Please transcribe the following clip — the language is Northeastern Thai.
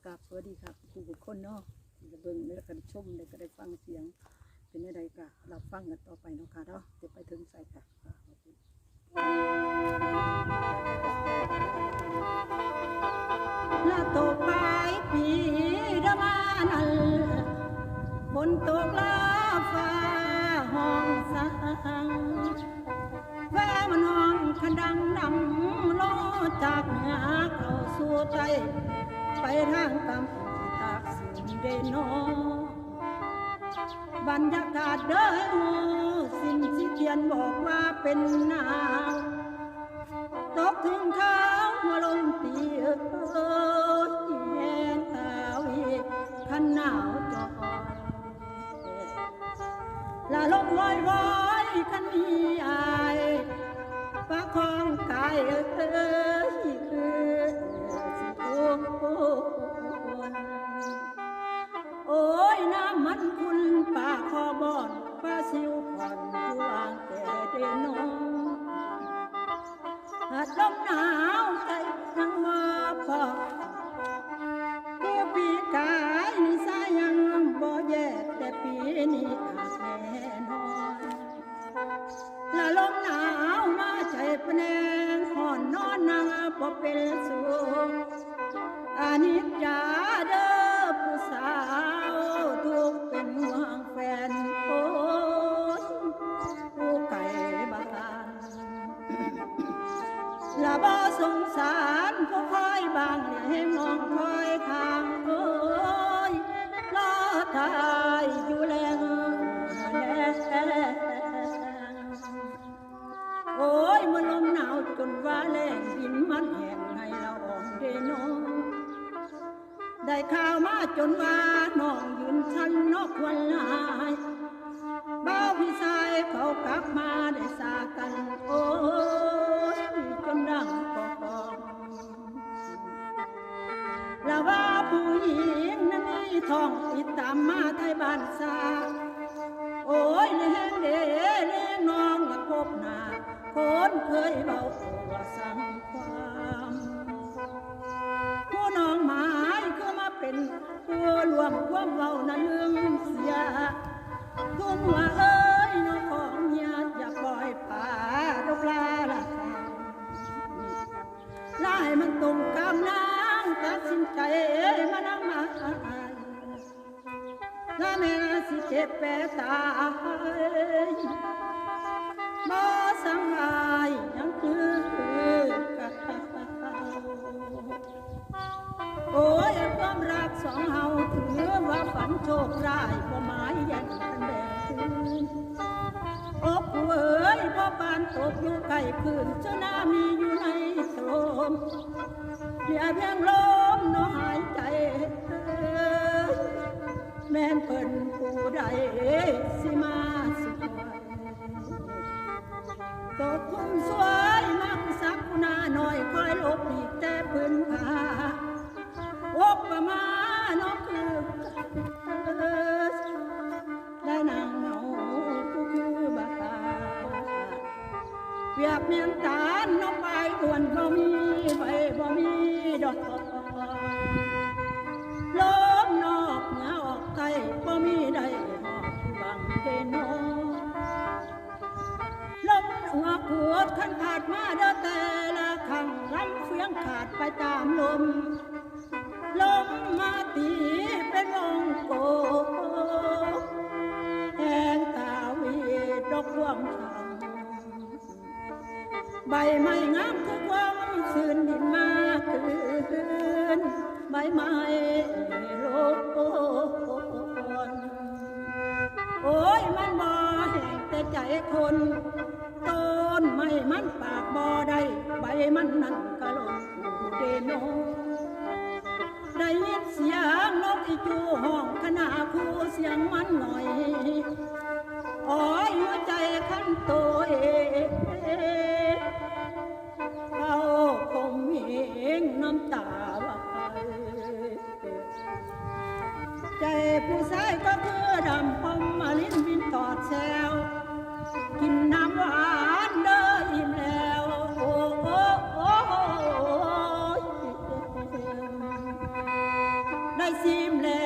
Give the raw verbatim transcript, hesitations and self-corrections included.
กราบสวัสดีค่ะทุกผู้ทุกคนเนาะ ที่ได้เบิ่งและก็ได้ชมและก็ได้ฟังเสียง เป็นจั่งใดก็รับฟังกันต่อไปเนาะค่ะเนาะ จะไปถึงไสค่ะ ละตกปลายปีเด้อมานั้น ฝนตกลาฟ้าห้องสัง แวมันห้องคันดังดำลงจากเหนือเข้าสู่ใต้ ไปทางกำที่ตากสินเดนอ บรรยากาศเด้อหูสินสิเทียนบอกว่าเป็นหนาว ตกถึงข้าวหัวลมตีเอ้ยแหงตาวีคันหนาวจอย ละลมวอยวอยคันมีอายประคองกายเอ้ยคือสิโอ้โอ้ยน้ำมันคุณป่าคอบอนปลาซิวผ่อนผู้วางแก่เดนอ หาดลมหนาวใจทั้งมาพอผู้ปีกายนิสัยยังบ่แย่แต่ปีนี้อาจแน่นอน ละลมหนาวมาใจพะแนงห่อนนอนนางบ่เป็นสุข อานิจจาเด้อผู้สาวทุกข์เป็นห่วงแฟนโอ้ยผู้ไกลบ้าน ละบ่สงสารผู้คอยบางเลี้ยงน้องคอยทางโอ้ยรอทายอยู่แลงแลง โอ้ยเมื่อลมหนาวจนว่าแรงหินมันแห้งในละอองเดนอ ได้ข่าวมาจนว่าน้องยืนชันนอกควรหลาย บ่าวพี่ชายเขากลับมาได้สากัน โอ้ยจนดังกอง ละว่าผู้หญิงนั้นมีท้องติดตามมาไทยบ้านสา โอ้ยเลี้ยงเดเลี้ยงน้องละพบหน้า คนเคยเบาตัวสั่งความ ผู้น้องหมายคือมาเป็นผู้รวมความเบานั้นลืมเสีย คุณว่าเอ้ยน้องของเมียอย่าปล่อยป่าดกลาละ ลายมันตรงกำนางตัดสินใจมานำมา ละแม่สิเจ็บแปรตายบ่สำอายยังคือเก่า โอ้ยความรักสองเฮาถือว่าฝันโชคร้ายบ่หมายแย่งกันแบ่งคืน อกเอ๋ยพ่อปานตกอยู่ใกล้คืนสึนามิอยู่ในโตมเพียงลมเนาะหายใจ แม่นเพิ่นผู้ใดสิมาสวยตกคุ้มสวยมังสักนาหน่อยคอยหลบหลีกแต่พื้นผ้า อกประมาณนอกคือได้นางเมาผู้คือบ้าเปรียบเมียนตาลนอกใบด่วนบ่มีใบบ่มีดอกลมนอกเหนือออกใต้บ่มีได้หอบบังเดนอ ลมหัวขวดขันขาดมาเด้อแต่ละครั้งลำเฟืองขาดไปตามลม ลมมาตีเป็นวงโกแหงตาวีดอกพวงทาง ใบไม้งามคือความซื่นดินมาคืน ใบไม้โลก โอ้ยมันบ่แห้งแต่ใจคน ต้นไม้มันปากบ่ได้ ใบมันนั่นกะหล่นอยู่เดนอ ได้ยินเสียงนกอีจูห้องขนาคู่เสียงมันหน่อย โอ้ยหัวใจขันโตเอ เขาคงมีน้ำตาไหล ใจผู้ชายก็คือดำพรหมลินบินตอดแซว กินน้ำหวานเด้ออิ่มแล้ว โอ้โอ้โอ้โอ้ย seamless